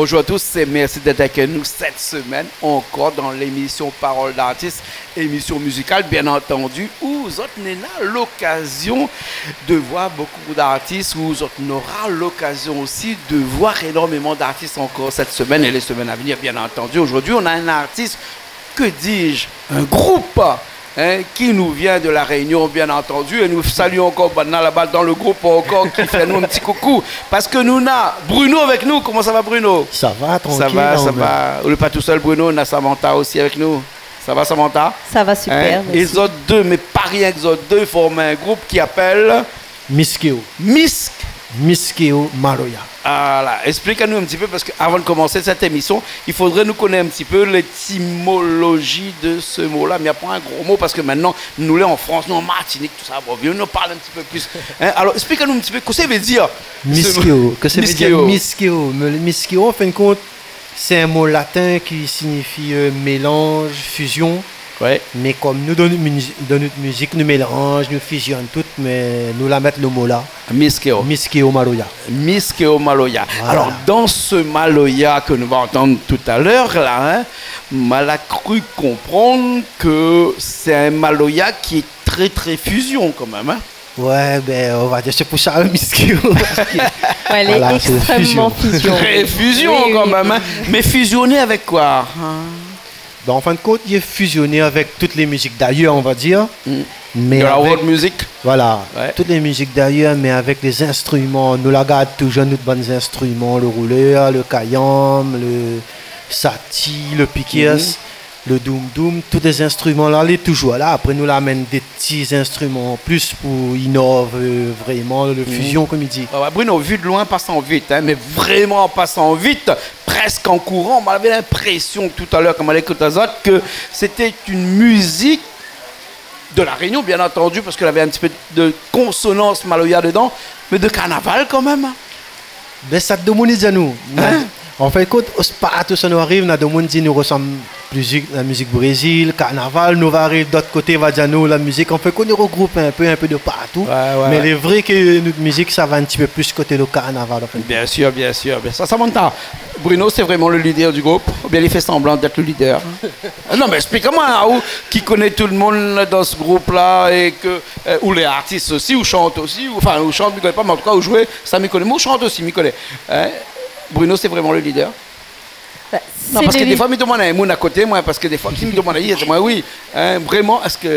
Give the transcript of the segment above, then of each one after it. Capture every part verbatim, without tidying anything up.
Bonjour à tous et merci d'être avec nous cette semaine encore dans l'émission Parole d'artiste, émission musicale, bien entendu, où zot néna l'occasion de voir beaucoup d'artistes, où zot nora l'occasion aussi de voir énormément d'artistes encore cette semaine et les semaines à venir, bien entendu. Aujourd'hui, on a un artiste, que dis-je, un groupe, hein, qui nous vient de La Réunion, bien entendu, et nous saluons encore banna laba dan le group ankor ki fé anou in ti koukou, parske nou na Bruno avèk nou. Koman sa va, Bruno ? Sa va, trankil, sa va. Ou lé pa tousèl, Bruno, na Samantha osi avèk nou. Sa va, Samantha ? Sa va super, mèrsi. É zot dé, mé pa rienk zot dé, i form in group ki apèl Miskeo. Misk. Miskeo Maloya. Ala, esplik anou in ti pé, parske avan de komansé sèt émisyon, i fodré nou koné in ti pé létimoloji de se mo-la. Mé pa in gro mo, parske mintnan nou lé an Frans, nou an Martinik, tousa, bon, vien nou parl in ti pé plis. Hein, alor, esplik anou in ti pé kosa i vé dir se mo. Miskeo, kosa i vé dir Miskeo ? Miskeo. Mé le miskeo, an fin de kont, sé in mo latin ki signifi, euh, mélanj, fizion. Ouais. Mé kom nou, dan nout miz-, dan nout mizik, nou mélanj, nou fizione tout, mé nou la mèt le mo la. Miskeo. Miskeo Maloya. Miskeo Maloya. Voilà. Alors, dans ce maloya que nous va entendre tout à l'heure, là, hein, ma la cru comprendre que c'est un maloya qui est très, très fusion quand même, hein. Ouais, ben, on va dire, c'est pour ça, Miskeo, parce que, ouais, elle est extrêmement fusion. Voilà, c'est fusion. Très fusion, oui, quand même, hein. Mais fusionné avec quoi, hein ? Ben, en fin de compte, il est fusionné avec toutes les musiques d'ailleurs, on va dire. Mm. De la world music. Voilà, toutes les musiques d'ailleurs, mais avec les instruments. Nou la gard toujour nout bann instriman, le rouleur, le kayam, le sati, le pikirs. Mhm. Le doum-doum, tout bann instriman la, lé toujour la. Apré, nou la amenn dé ti instriman an plis pou inov, euh, vréman, le fusion, kom i di. Ouais, ouais, Bruno, vu de loin, passant vite, hein, mais vraiment en passant vite, presque en courant, ma lavé l'inpression tout à l'heure, kan ma la ékout azot, que c'était une musique de La Réunion, bien entendu, parce qu'elle avait un petit peu de consonance maloya dedans, mais de carnaval quand même. Ben, sa domoun i di anou. Hein ? An fin de kont, partou sa nou ariv, na domoun i di nou rosanm plis la mizik Brézil, karnaval, nou va ariv dot koté, va di anou la mizik. An fin de kont, nou rogroup in pé, in pé de partou. Ouais, ouais. Mé lé vré ke nout mizik, sa va in ti pé plis koté le karnaval, an fin de kont. Bien sûr, bien sûr, bien sûr. Samantha, Bruno, c'est vraiment le leader du groupe, ou bien il fait semblant d'être le leader ? Non, mé esplik amoin, hein, ou ki koné tout le monde dans ce groupe-là et que Euh, ou lé artis osi, ou shant osi, ou, anfin, ou shant, mi koné pa, mé an tou ka, ou zoué, sa mi koné. Mé ou shant osi, mi koné. Hein ? Bruno, sé vréman le leader ? Bah, non, parske défoi mi domann in moun a koté moin, parske défoi ki mi domann, i di amoin oui. Hein, vréman, èske...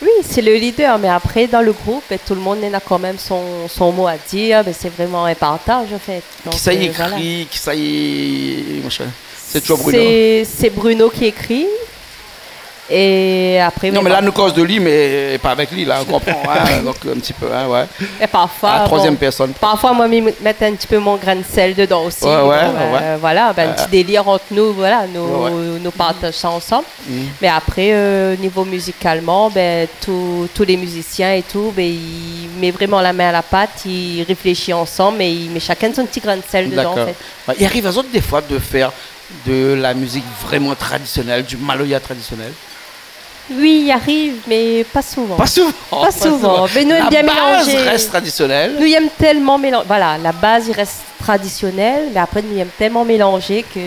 Oui, c'est le leader, mais après, dans le groupe, ben, tout le monde a quand même son, son mot à dire, ben, c'est vraiment un partage, en fait. Donc, euh, voilà. Kisa i ékri, kisa i, machin ? C'est toujours Bruno. C'est, c'est Bruno qui écrit. Et après, non, mé la, nou koz de li, mé pa avèk li, la, ou konpran, hein, donk, in ti pé, hein, ouais. Et parfois, bon, troisième personne. Parfois, moin, mi mèt in ti pé mon grin de sèl dedan osi. Ouais, ouais, ouais. Donk, euh, voilà, ben, in ti délir ant nou, voilà, nou, nou partaz sa ansanm. Mm. Mé apré, euh, nivo mizikalman, ben, tout, tout lé mizisien é tout, ben, i mèt vréman la min a la pat, i réfléshi ansanm é i mèt shakinn son ti grin de sèl dedan, an fèt. D'accord. Ouais, i ariv azot défoi de fèr de la mizik vréman tradisionèl, du maloya tradisionèl ? Oui, i ariv, mé pa souvan. Pa souvan, pa souvan. Pa souvan. Mé nou èm bien mélanzé. La baz i rès tradisionèl. Nou èm tèlman mélan-, voilà, la baz i rès tradisionèl, mé apré nou èm tèlman mélanzé ke,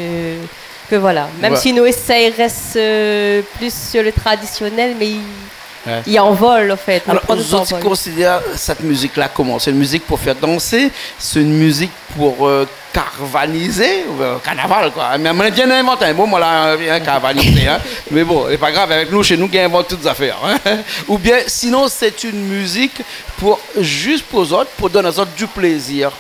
ke voilà. Mèm si nou éssèy rès, euh, plis sur le tradisionèl, mé i, i anvol, an fèt. Alor, zot i konsidèr sèt mizik-la koman ? Sé in mizik pou fèr dansé ? Sé in mizik pou, euh, karvanizé, euh, karnaval, koi. Mé moin la bien invant in mo, moin la, euh, karvanizé, hein. Mé bon, lé pa grav, avèk nou, shé nou, i invant tout zafèr, hein. Oubien, sinon, sé in mizik pou, zis pou zot, pou donn azot du plézir.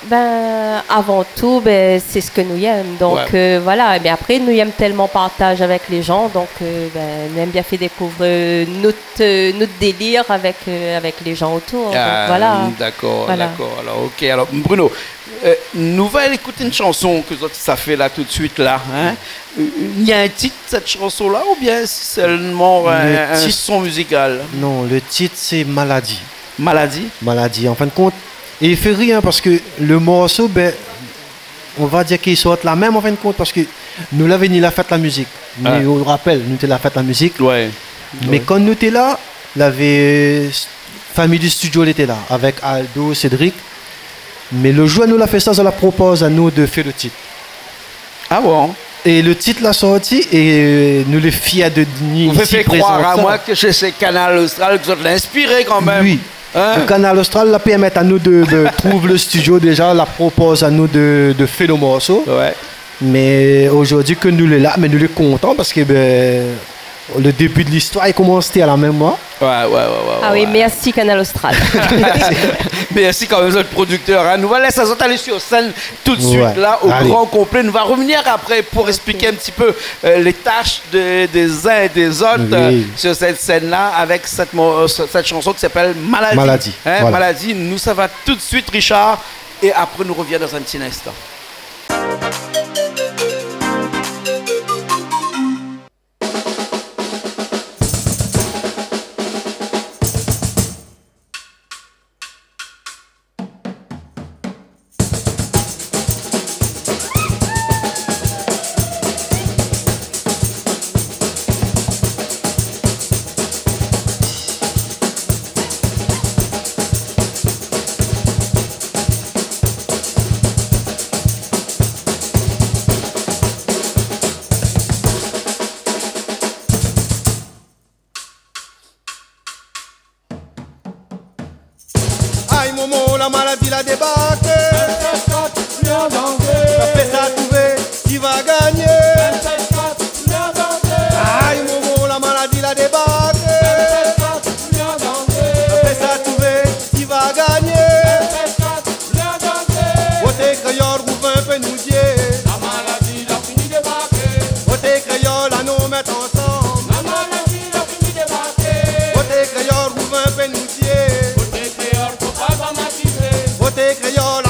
Ben, avan tou, ben, sé sak nou èm. Donk, euh, voilà. Mé apré, nou èm tèlman partaz avèk lé jan. Donk, euh, ben, nou èm bien fé dékouvèr nout euh, nout délir avèk, euh, avèk lé jan otour. Donk, voilà. Ah, d'accord, d'accord. Alor, OK. Alor, Bruno, euh, nou va ékout in shanson ke zot sa fé la tout de suit la, hein. Euh, néna in tit sèt shanson-la oubien sé sèlman in, in son mizikal ? Non, le tit sé Maladi. Maladi ? Maladi. An fin de kont, é i fé ri, hein, parske le morso, ben, on va dir ke i sort la mèm, an fin de kont, parske nou lavé ni la fèt la mizik. Ah. Mé ou rapèl, nou té la fèt la mizik. Ouais. Mé kan nou té la, lavé, euh, fami di studio lété la, avèk Aldo, Cédric. Mé le zour nou la fé sa, zot la propoz anou de fé le tit. Ah bon ? É le tit la sorti, é nou lé fièr de ni isi prézan. Ou fé krwar amoin ke sé, sé Kanal Austral ke zot la inspiré kan mèm. Oui. Hein ? Kanal Austral la pèrmèt anou de, de trouv le studio déza, la propoz anou de, de fé le morso. Ouais. Mé zordi ke nou lé la, mé nou lé kontan parske, bin, le début de l'histoire i komans té a la mèm, hein. Ouais, ouais, ouais, ouais. Ah oui, ouais. Merci Kanal Austral. Merci. Merci kan mèm le producteur, hein. Nou va lès azot alé sur scène tout de suite, ouais, la, au grand complet. Nou va revenir après pour expliquer un petit peu, euh, les tâches de, des uns et des autres, oui, euh, sur cette scène-là, avec cette mo-, euh, cette chanson qui s'appelle Maladie. Maladie, hein, voilà. Maladie, nou sava tout de suite, Richard, et après nou revien dans un petit instant. Ay momon, la maladi la débarké. Sa fé sa trouvé, ki va gagné. Ay momon, la maladi la débarké. Sa fé sa trouvé, ki va gagné. Voté kréol, Rouvin pé nou dié. La maladi la fini débarké. Voté kréol, anon mèt ansanm. La maladi la fini débarké. Voté kréol, Rouvin pé nou dié. Voté kréol, fo pa dramatizé. Voté kréol,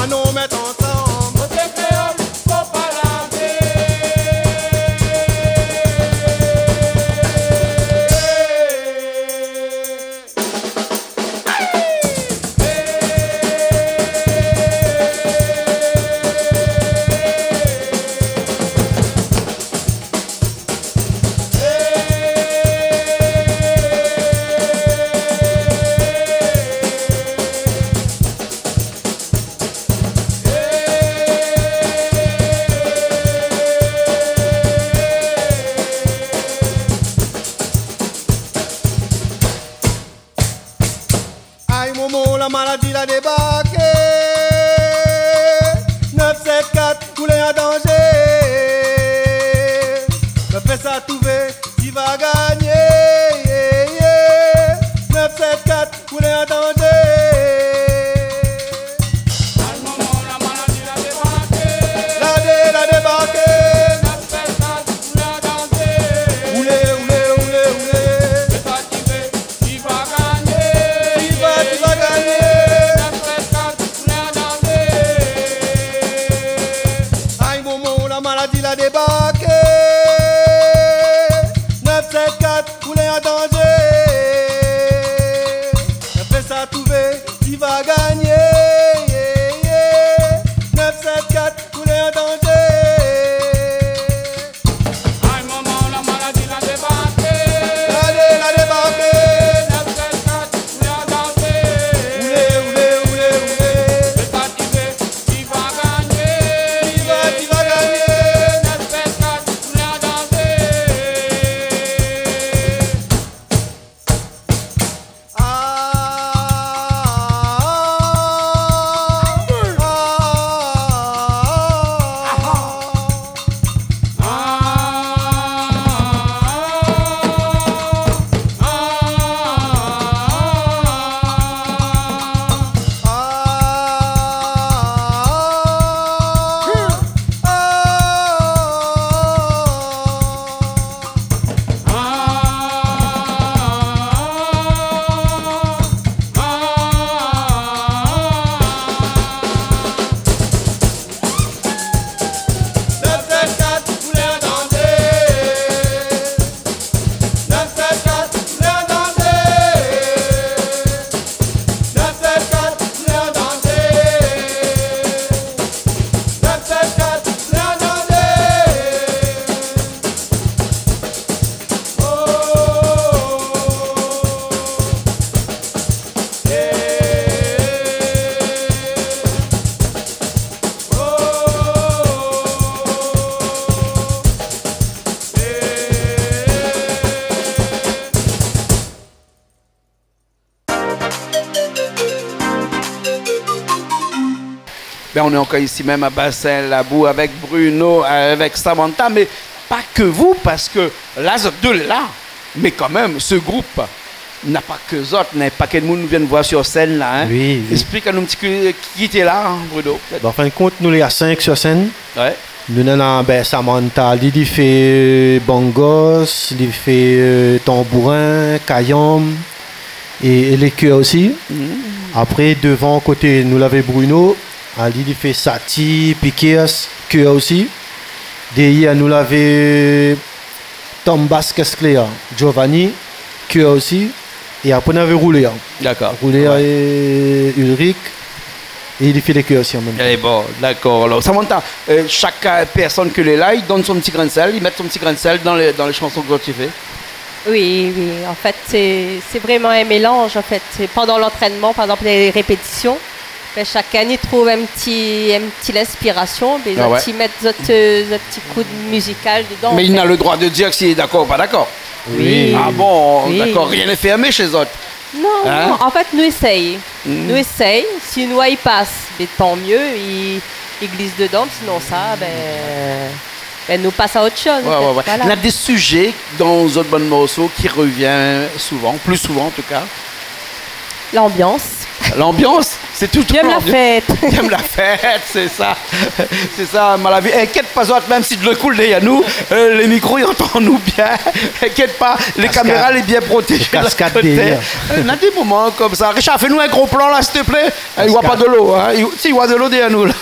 Ben, on est encore ici même à Bassin Labou avec Bruno, euh, avec Samantha, mais pas que vous, parce que là, zot dé lé la. Mais quand même, ce groupe n'a pas que zot, na in pakèt moun nou vien voir sur scène là, hein. Oui, oui. Explique anou in ti kou, kisa té la, hein, Bruno, peut-être. Ben, en fin de compte, nou lé a cinq sur scène. Ouais. Nou néna, ben, Samantha, li, li fé, euh, bongos, li fé, euh, tambourin, kayanm, é, é lé kèr osi. Mhm. Apré, devan, koté, nou lavé Bruno, ali, li fé sati, pikirs, kèr osi. Dèrièr, nou lavé tanbas, kès klèr, Giovanni, kèr osi. É apré, nou lavé roulèr, hein. D'accord. Roulèr, ouais, é Ulrich. É li fé lé kèr osi an mèm tan. Eh bon, d'accord. Alors, Samantha, euh, chaque, euh, personne ke lé la, li donn son ti grin d'sèl, li mèt son ti grin d'sèl dans les, dans les chansons que tu fais. Oui, oui. En fait, c'est, c'est vraiment un mélange, en fait. C'est pendant l'entraînement, par exemple, les répétitions, ben, chacun y trouve un petit, un petit l'inspiration, ben, ah ouais, zot i mèt zot, euh, zot ti kou de musical dedans, en fait. Mais il a le droit de dire s'il est d'accord ou pas d'accord. Oui. Ah bon, oui, d'accord. Rien n'est fermé chez zot. Non, hein? Non, en fait, nou éséy. Mhm. Nou éséy. Si nou i pas, ben, tant mieux, i, i glis dedan. Sinon sa, ben, ben, nou pas à autre chose, en fait. Ouais, ouais, ouais. Voilà. Il y a des sujets dans zot bann morso qui revient souvent, plus souvent en tout cas. L'ambiance. L'ambiance, c'est tout le temps. J'aime la fête. J'aime la fête, c'est ça. C'est ça, ma la vi. Inkièt pa zot, mèm si dolo i koul dèrièr nou, euh, les micros, i antann anou bien. Inkièt pa, les caméras, lé bien protégé de l'autre côté. Cascade. Cascade dèrièr. Euh, na des moments comme ça. Richard, fais-nous un gros plan là, s'il te plaît. Hein, i voi pa dolo, hein. I, si, i voi dolo dèrièr nou la.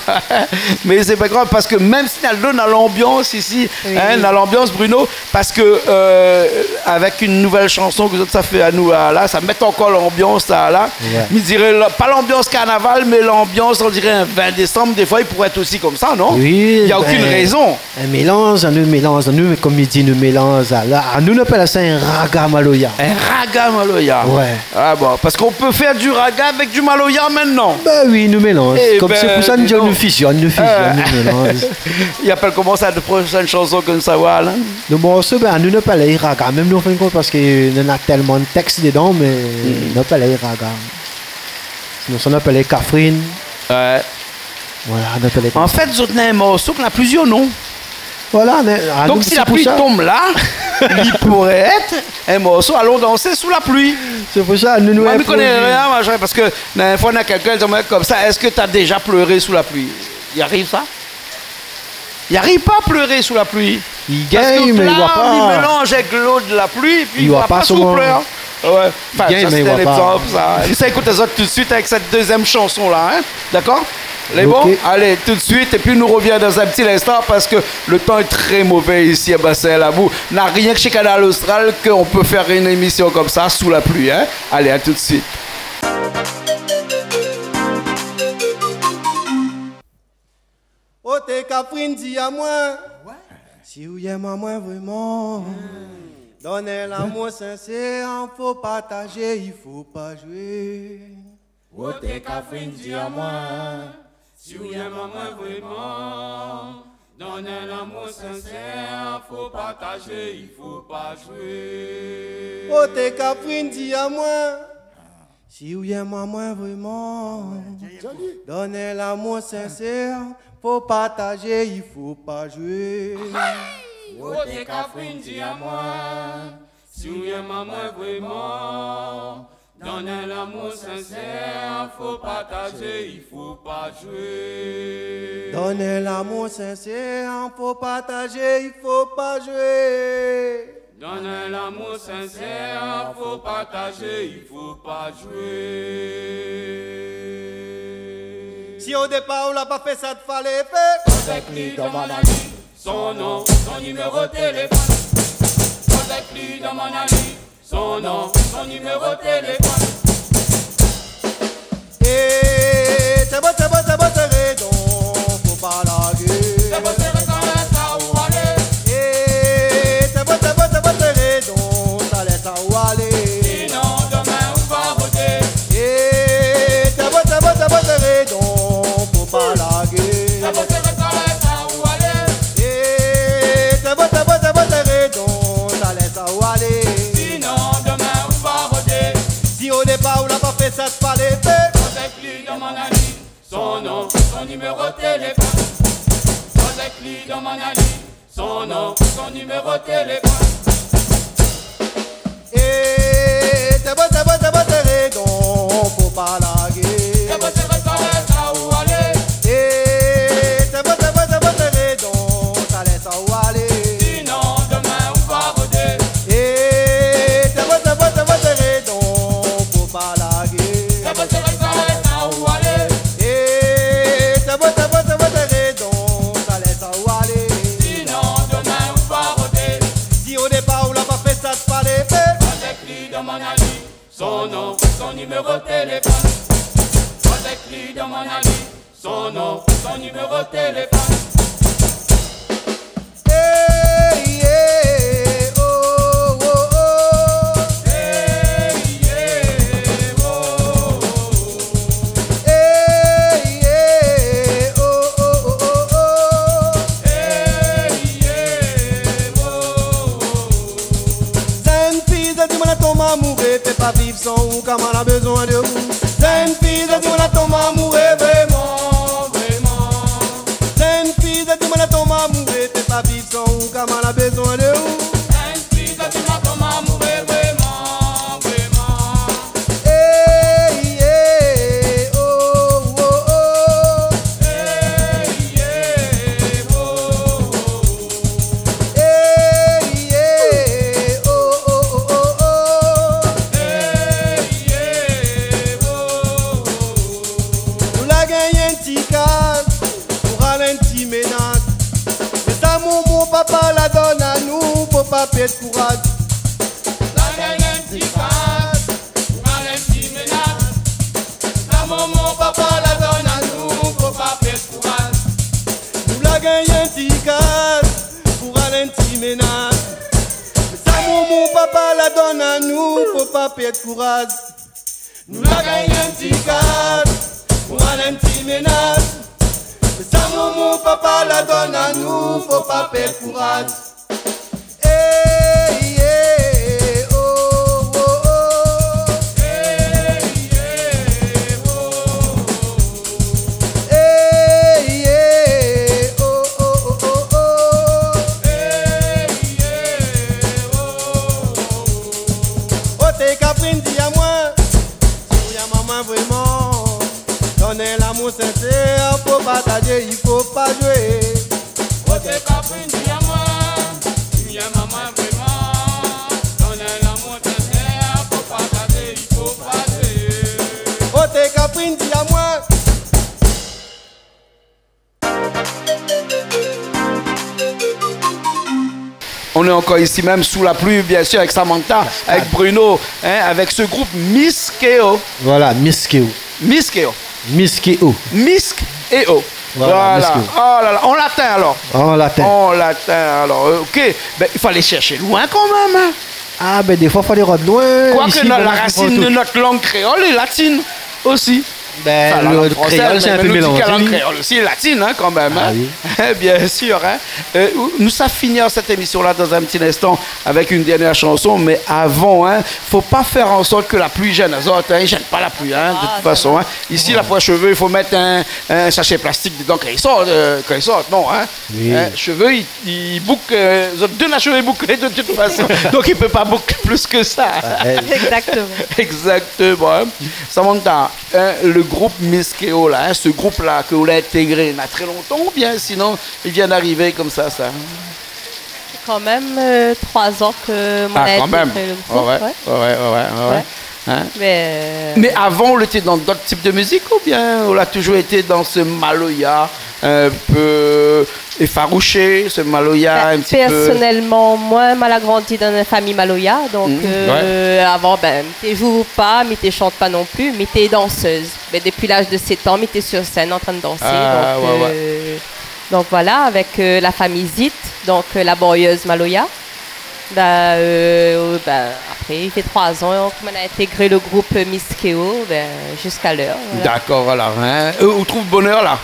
Mais c'est pas grave, parce que même si na dolo, na l'ambiance ici, oui, hein, na l'ambiance, Bruno, parce que, euh, avec une nouvelle chanson ke zot sa fé anou la, la, sa mèt ankor l'ambiance la, la. Ouais. Mi diré la, pas l'ambiance carnaval, mais l'ambiance, on dirait un vingt décembre, des fois, il pourrait être aussi comme ça, non? Oui, il y a aucune raison. Ben, un mélange, anou mélanz, anou, mé kom i di, nou mélanz, la, anou, nou apèl sa in raga maloya. Un raga maloya. Ouais. Ah bon, parce qu'on peut faire du raga avec du maloya maintenant. Ben oui, nou mélanz. Eh ben, dis donc. Kom sé pou sa nou di, nou fusionn, nou fusionn, nou mélanz. Euh, i apèl koman sa, la prochaine chanson ke nou sa avoir la? Le morso, ben, nou, nou apèl raga, mèm nou, an fin de kont, parske néna tèlman de tèks dedan, mé nou apèl raga. Sinon sa, nou apèl Kafrine. Ouais. Voilà, nou apèl. En fait, zot néna in morso ki na plizièr non. Voilà, mé, ah, donk, si la pli i tonm la, li pourrait être un morceau Allons danser sous la pluie. Sé pou sa, nou, nou inproviz. Moin, mi koné rien, machin, parske la dernière fois, na kèlkin i di amoin konmsa, est-ce que t'as déjà pleuré sous la pluie? I ariv sa? I ariv pa pleurer sous la pluie. I gingn, mé i voi pa. Parske la, i mélanz avèk dolo de la pli, épi i voi pa si ou plèr. Ouais. I gingn, mé i voi pa. Enfin, ça, c'était un exemple, ça. Sa, ékout azot tout de suite avec cette deuxième chanson-là, hein. D'accord? Lé bon? Ok. Allez, tout de suite, et puis nous revient dans un petit instant parce que le temps est très mauvais ici à Bassin Labou. Na rienk chez Kanal Austral qu'on peut faire une émission comme ça, sous la pluie, hein. Allez, à tout de suite. Oté Kafrine, di amoin, ouais, si ou yèm amoin vréman. Hmm. Donn in lamour sinsèr, fo partazé, i fo pa zoué. Oté Kafrine, di amoin, si ou yèm amoin vréman. Donn in lamour sinsèr, fo partazé, i fo pa zoué. Oté Kafrine, di amoin, si ou yèm amoin vréman. Donn in lamour sinsèr, fo partazé, i fo pa zoué. Oté Kafrine, di amoin, si ou yèm amoin vréman. Donn in lamour sinsèr, fo partazé, i fo pa zoué. Donn in lamour sinsèr, fo partazé, i fo pa zoué. Donn in lamour sinsèr, fo partazé, i fo pa zoué. Si o dépar ou la pa fé sak té falé fé. Koz avèk li, domann ali son non, son niméro téléfone. Koz avèk li, domann ali son non, son niméro téléfone. É, té bon, té bon, té bon, té rédon, fo pa largé. Té bon, té bon, té bon, sa ou alé. É, té bon, té bon, té bon, té rédon, sa lès aou alé. Sinon, domin ou va roté. É, té bon, té bon, té bon, té rédon, fo pa largé. Té bon, té bon, té bon, sa ou alé. É, té bon, té bon, té bon, té rédon, sa lès aou alé. Sinon, domin ou va roté. Si o dépar ou la pa fé sak té falé fé. Koz avèk li, domann ali son non, Son numéro téléphone. Koz èk li, domann ali son non, son numéro téléphone. É, té bon, té bon, té bon, té rédon, fo pa largé. Té bon, té bon, té bon, sa ou alé. É, té bon, té bon, té bon, té rédon, sa lès aou alé. Sinon, domin ou va rodé. É, té bon, té bon, té bon, té rédon, fo pa largé. Té bon, té bon, té bon, sa ou alé. É, té bon, té bon, té bon, té rédon, sa lès aou alé. Sinon, domin ou va rodé. Si o dépar ou la pa fé sa, té pa lé fé. Koz èk li, domann ali son non, son numéro téléphone. Koz èk li, domann ali son non, son numéro téléphone. Hey, yeah, oh, oh, oh. Hey, yeah, oh, oh, oh. Hey, yeah, oh, oh, oh, oh. Hey, yeah, oh, oh, oh. Zèn fi, zot di mwin la tonm amouré, fé pa viv san ou, koman la bézoin de ou. Zèn fi, zot di mwin la tonm amouré vréman, vréman. Zèn fi, zot di mwin la tonm amouré, fé pa viv san ou, koman la bézoin de ou. Zèn fi, zot di mwin la tonm amouré vréman, vréman. Hey, yeah, oh, oh, oh. Hey, yeah, oh, oh, oh. Hey, yeah, oh, oh, oh, oh. Hey, yeah, oh, oh, oh. Nou la gingn in ti kaz pou al in ti ménaz. Mé sa momon papa la donn anou, fo pa pèrd kouraz. La gingn in ti kaz pou al in ti ménaz. Sa momon papa la donn anou, fo pa pèrd kouraz. Nou la gingn in ti kaz pou al in ti ménaz. Sa momon papa la donn anou, fo pa pèrd kouraz. Nou la gingn in ti kaz pou al in ti ménaz. Sa momon papa la donn anou, fo pa pèrd kouraz. Hey, yeah, oh, oh, oh. Hey, yeah, oh, oh, oh. Hey, yeah, oh, oh, oh, oh. Hey, yeah, oh, oh, oh. Oté Kaprine di amwin, si ou yèm amwin vréman, donn in lamour sinsèr, fo partazé, i fo pa zoué. Oté Kaprine di amwin, si ou yèm amwin vréman, donn in lamour sinsèr, fo partazé, i fo pa zoué. Oté Kaprine di amwin. On est encore ici même sous la pluie, bien sûr, avec Samantha, avec Bruno, hein, avec ce groupe Miskeo. Voilà, Miskeo. Miskeo. Miskeo. Miskeo. Voilà, voilà. Miskeo. Oh là là, en latin alors. En latin. En latin alors. Euh, ok, ben, il fallait chercher loin quand même, hein. Ah, ben, défoi, fo alé rod loin. Quoique isi, la, ben, la racine de notre langue créole est latine aussi. Ben, la langue française, le kréol, sé in pé mélanzé, oui. Mé nou di ke la langue créole aussi est latine, hein, quand même, hein. Ah oui. Bien sûr, hein. Euh, nou sa fini cette émission-là dans un petit instant avec une dernière chanson, mais avant, hein, faut pas faire en sorte que la pluie gêne azot, hein. I gêne pas la pluie, hein, de toute façon, hein. Ah, ça va. Ici, la poche à cheveux, il faut mettre un, un sachet plastique dedans quand il sort, euh, quand il sort, non, hein. Oui. Hein, cheveux, i, i bouk, euh, zot dé na shové bouklé de toute façon. Donc, i pé pa bouk plus que ça. Ah, ouais. Exactement. Exactement, hein. Samantha, hein, le groupe Miskeo, là, hein, ce groupe-là ke ou la intégré, na très longtemps, oubien sinon, i vien d'arivé konmsa, sa ? Kan mèm, euh, troi zan ke moin la intégré le group, ouais. Ah, kan mèm. Ouais, ouais, ouais, ouais, ouais. Ouais. Hein ? Mé, euh, mé avan, ou lété dan dot tip de mizik oubien ou la toujour été dan se maloya in pé éfaroushé, se maloya in ti pé ? Bin, pèrsonèlman, moin, moin la grandi dan in famiy maloya, donk, euh, avan, bin, mi té zoué pa, mi té shant pa non pli, mi té dansèz. Bin, dopi laz de sèt an, mi té sir sèn antrinn dansé, donk, euh, donk voilà, avèk, euh, la famiy Zit, donk, euh, la Barièz Maloya. Bin, euh, bin, apré, i fé troi zan ke moin la intégré le group Miskeo, bin, ziska lèr, voilà. Dakor, voilà, hein. Euh, ou trouv bonèr la ?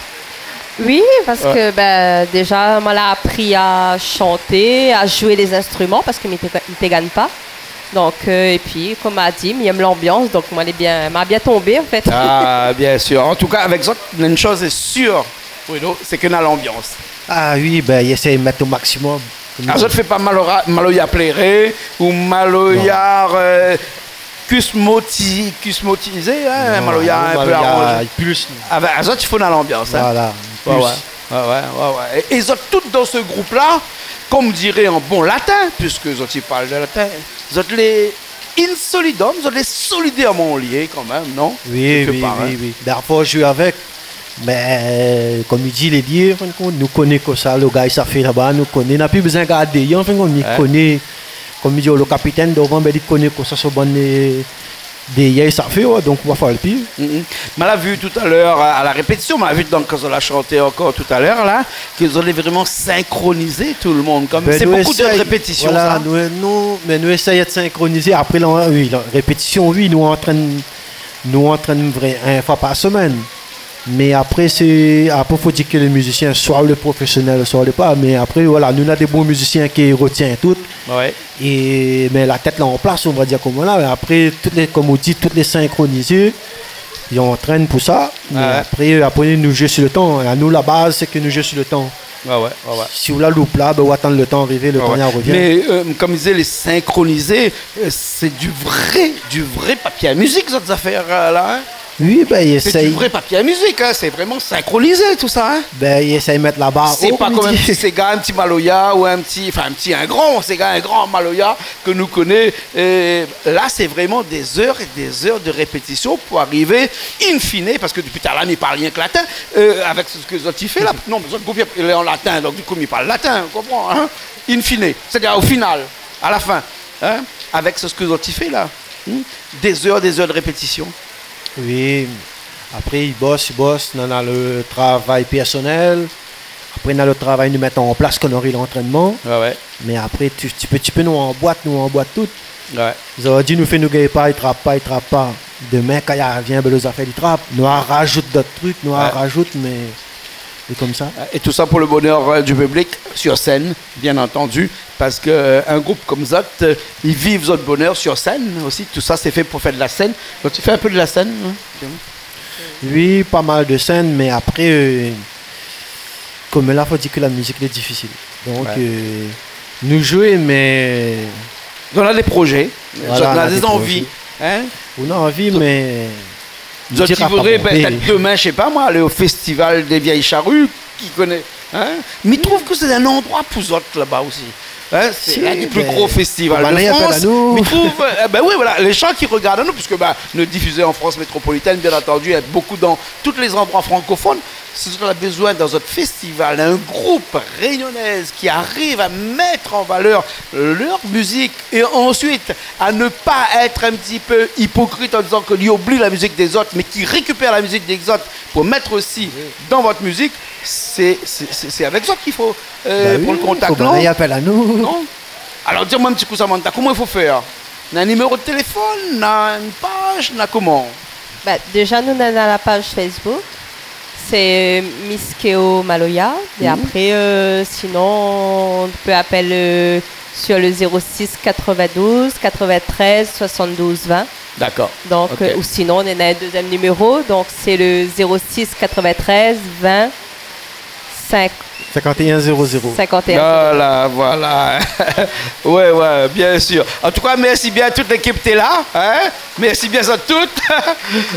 Oui, parske, bin, déza, moin la apri a shanté, a zoué lé zinstriman, parske mi té, mi té gingn pa. Donk, euh, épi, konm ma di, mi èm lanbians, donk moin lé bien, ma bien tonbé, an fèt. Ah, bien sir. An tou ka, avèk zot, in shoz lé sir, Bruno, sé ke na lanbians. Ah oui, bin, i éséy mèt o maksimòm. Ah, zot i fé pa maloya, maloya pléré ou maloya, euh, kusmoti-, kusmotizé, hein, maloya in pé aranzé. Non, maloya plis. Ah bin, zot i fo na lanbians, hein. Voilà, plis. Ouais, ouais, ouais, ouais. É, é zot tout dan se group-la, konm diré an bon latin, piske zot i parl de latin, zot lé in solidum, zot lé solidèrman lié kanmèm, non ? Oui, oui, oui. Kèlkepar, hein. Bin, fo zoué avèk. Mé, euh, konm i di, lé lié, an fin de kont, nou koné kosa lo gars i sa fé laba, nou koné, na pi bézoin gardé, an fin de kont, nou koné, konm i di, lo kapitèn dovan, bin, li koné kosa son bann, euh, déyèr i sa fé, ouais, donk, va fo alé pi. Mm, mm. Ma la vi talèr, a, a la répétision, ma la vi, donk, kan zot la shanté ankor talèr, la, ke zot lé vréman sinkronizé, tout le monde, konm... Bin, sé bonpé de répétision, sa. Bin, nou éséy, voilà, nou, nou, mé nou éséy èt sinkronizé. Apré, la, oui, la répétision, oui, nou antrèn, nou antrèn vré, in foi par semèn. Mé apré, sé, apré, fo dir ke lé mizisien, soi lé profésionèl, soi lé pa. Mé apré, voilà, nou na dé bon mizisien ki rotien tout. Ouais. É, mé la tèt la an plas, on va dir konm la. Mé apré, tout lé, konm ou di, tout lé sinkronizé. I antrèn pou sa. Mé apré, apré, nou zoué si lo tan. Anou, la baz, sé ke nou zoué si lo tan. Ouais, ouais, ouais, ouais. Si ou la loup la, bin, ou atann lo tan arivé, lo tan i rovien. Mé, euh, konm i di, lé sinkronizé, euh, sé du vré, du vré papié a mizik, zot zafèr, euh, la, hein. Oui, bin, i éséy. Sé du vré papié a mizik, hein, sé vréman sinkronizé, tout sa, hein. Bin, i éséy mèt la bar o, konm i di. Sé pa konm in ti séga, in ti maloya ou in ti, anfin, in ti, in gran séga, in gran maloya ke nou koné. É la, sé vréman dé zèr é dé zèr de répétision pou arivé, in fine, parske dopi talèr, mi parl rienk latin, euh, avèk sak zot i fé la. Non, mé zot group lé an latin, donk, du kou, mi parl latin, ou konpran, hein ? In fine, sétadir o final, a la fin, hein, avèk sak zot i fé la. Hmm ? Dé zèr, dé zèr de répétision. Oui. Apré, i bos, i bos, nana lo travay pèrsonèl. Apré, nana lo travay nou mèt an plas kan nou ariv lantrènman. Ouais, ouais. Mé apré, ti, ti pé, ti pé, nou anboit, nou anboit tout. Ouais. Zordi nou fé, nou gingn pa, i trap pa, i trap pa. Domin, kan i arvien, bin, lo zafèr i trap. Nou razout dot trik, nou razout, mé, é konmsa. Et tout ça pour le bonheur, euh, du public sur scène, bien entendu, parce que, euh, un groupe comme zot, euh, i viv zot bonheur sur scène aussi. Tout ça, c'est fait pour faire de la scène. Donc, tu fais un peu de la scène, hein ? Oui, pa mal de sèn, mé apré, euh, konm la, fo dir ke la mizik lé difisil. Donk, euh, nou zoué, mé... Zot na dé projé, zot na dé zanvi, hein ? Ou na anvi, mé zot i voudré pétèt domin, mi sé pa moin, alé o festival dé vièy shari, ki koné, hein ? Mi trouv ke sé in landroi pou zot laba osi. Hein, sé inn dé pli gro festival de Frans. Mi trouv, euh, bin oui, voilà, lé zan ki rogard anou, puisque, bin, nou difizé an Frans métropolitèn, bien entendu, é bonpé dan tout lé zandroi frankofone, si zot la bézoin dan zot festival, in group rényoné ki ariv a mèt an valèr lèr mizik é ansuit a ne pa èt in ti pé ipokrit an dizan ke li oubli la mizik dé zot, mé ki rékipèr la mizik dé zot pou mèt osi dan zot mizik, sé, sé, sé, sé avèk zot k'i fo euh, pran kontak, non ? Bin oui, fo bann i apèl anou. Non ? Alor, di amoin in ti kou, Samantha, koman i fo fèr ? Na in niméro de téléfone, na in paz, na koman ? Bin, déza, nou néna la paz Facebook, sé Miss Keo Maloya. É apré, euh, sinon, ou pé apèl, euh, sur le zéro six quatre-vingt-douze quatre-vingt-treize soixante-douze vingt. D'accord. Donk, euh, ou sinon, nou néna in dézièm niméro, donk sé le zéro six quatre-vingt-treize vingt cinq. Cinquante et un zéro zéro. Cinquante et un zéro zéro. Voilà, voilà. Ouais, ouais, bien sûr. En tout cas, merci bien à toute l'équipe té la, hein. Merci bien à toutes.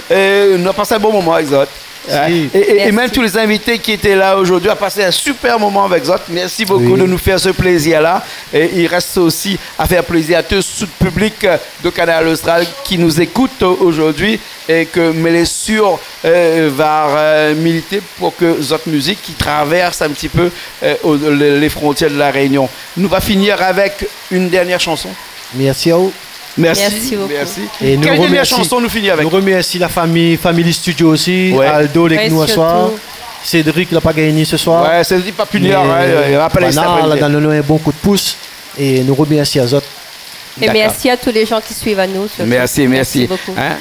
Et nou la pas in bon moman avèk zot. Si. Et, et, et même tous les invités qui étaient là aujourd'hui, on a passé un super moment avec zot. Merci beaucoup de nous faire ce plaisir-là. Et il reste aussi à faire plaisir à tout ce public, euh, de Kanal Austral qui nous écoute aujourd'hui et ke, mé lé sir, euh, va, euh, milité pou ke zot mizik i travèrs in ti pé, euh, o, lé, lé frontièr de La Rényon. Nou va finir avèk in dèrnièr shanson. Merci à vous. Merci, merci beaucoup. Merci. Kèl dèrnièr shanson nou fini avèk ? É nou romèrsi, nou romèrsi la fami, Family Studio osi, Aldo, lé avèk nou aswar. Cédric la pa gingn ni aswar. Ouais, Cédric pa pu ni, ouais, li va apèl Bana, la done anou in bon kou d'pous. É nou romèrsi azot. D'accord. Et merci à tous les gens qui suivent à nous sur Facebook. Merci, merci. Merci beaucoup. Hein ?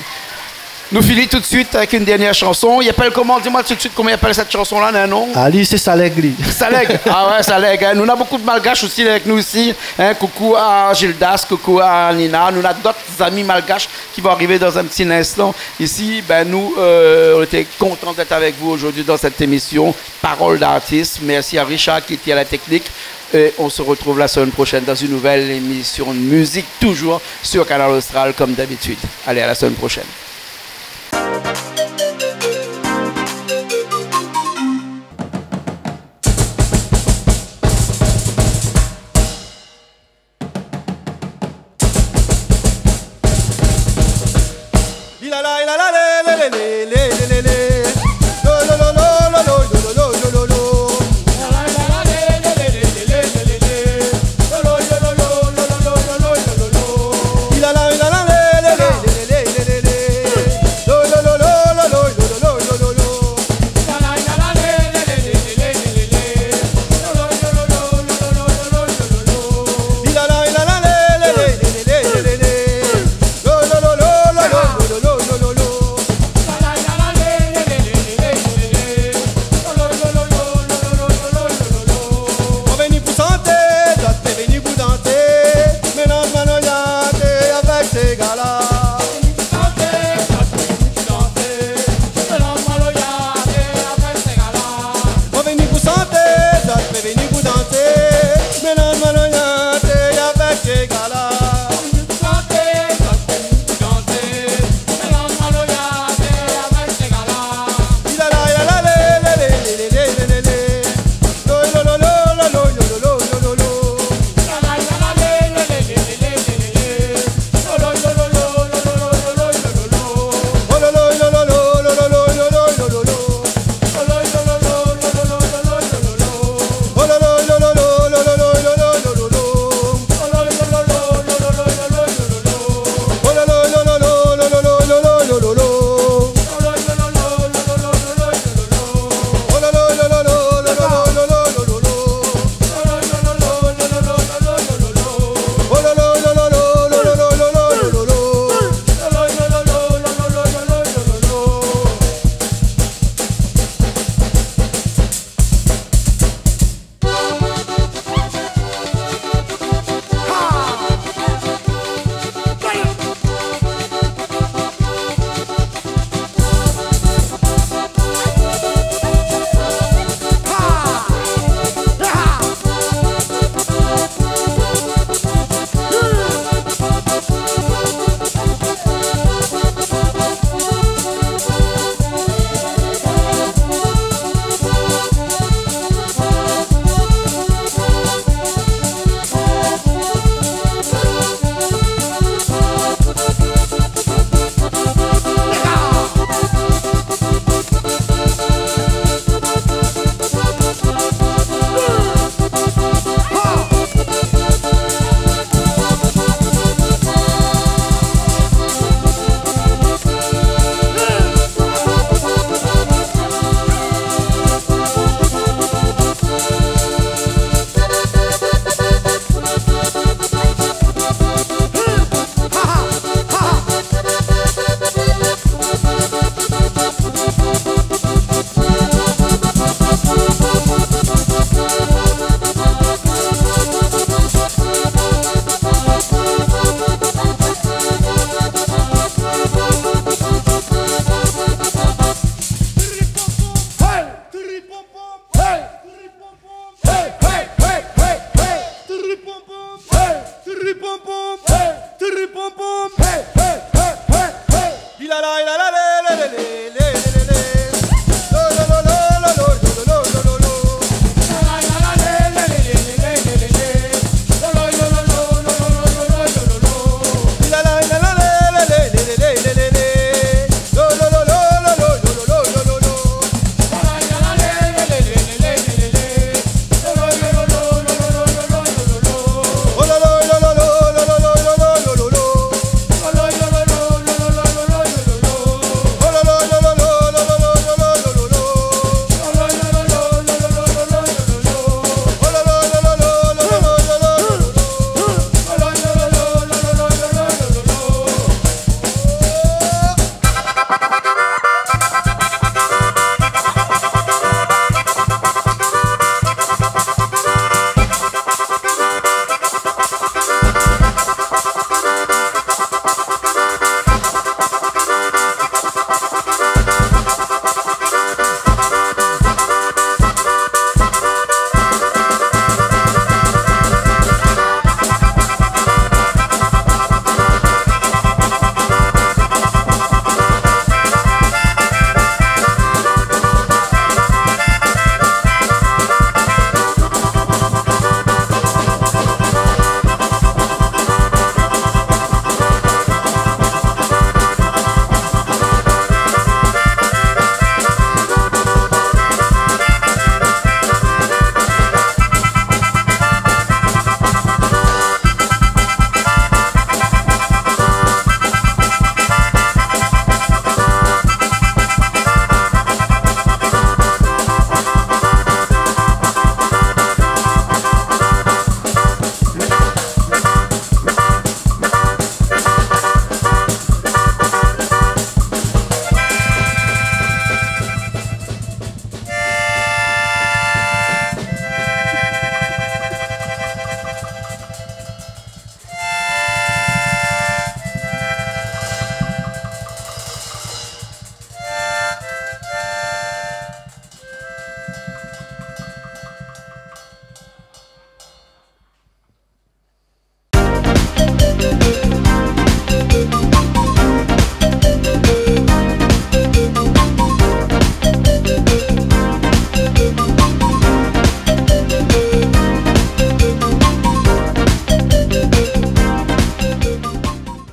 Nou fini tout de suite avec une dernière chanson. I apèl koman ? Di amoin tout de suite koman i apèl sèt shanson-la, non ? Ali, sé Salèg, li. Salèg. Ah ouais, Salèg, hein. Nou néna bonpé de Malgash osi avèk nou isi, hein. Coucou à Gildas, coucou à Nina. Nou néna dot zami Malgash ki va arivé dan in ti linstan isi. Bin, nou, euh, nou lété kontan d'èt avèk vou zordi dan sèt émisyon Parole d'artiste. Merci à Richard qui était à la technique. Et on se retrouve la semaine prochaine dans une nouvelle émission de musique, toujours sur Kanal Austral, comme d'habitude. Allez, à la semaine prochaine.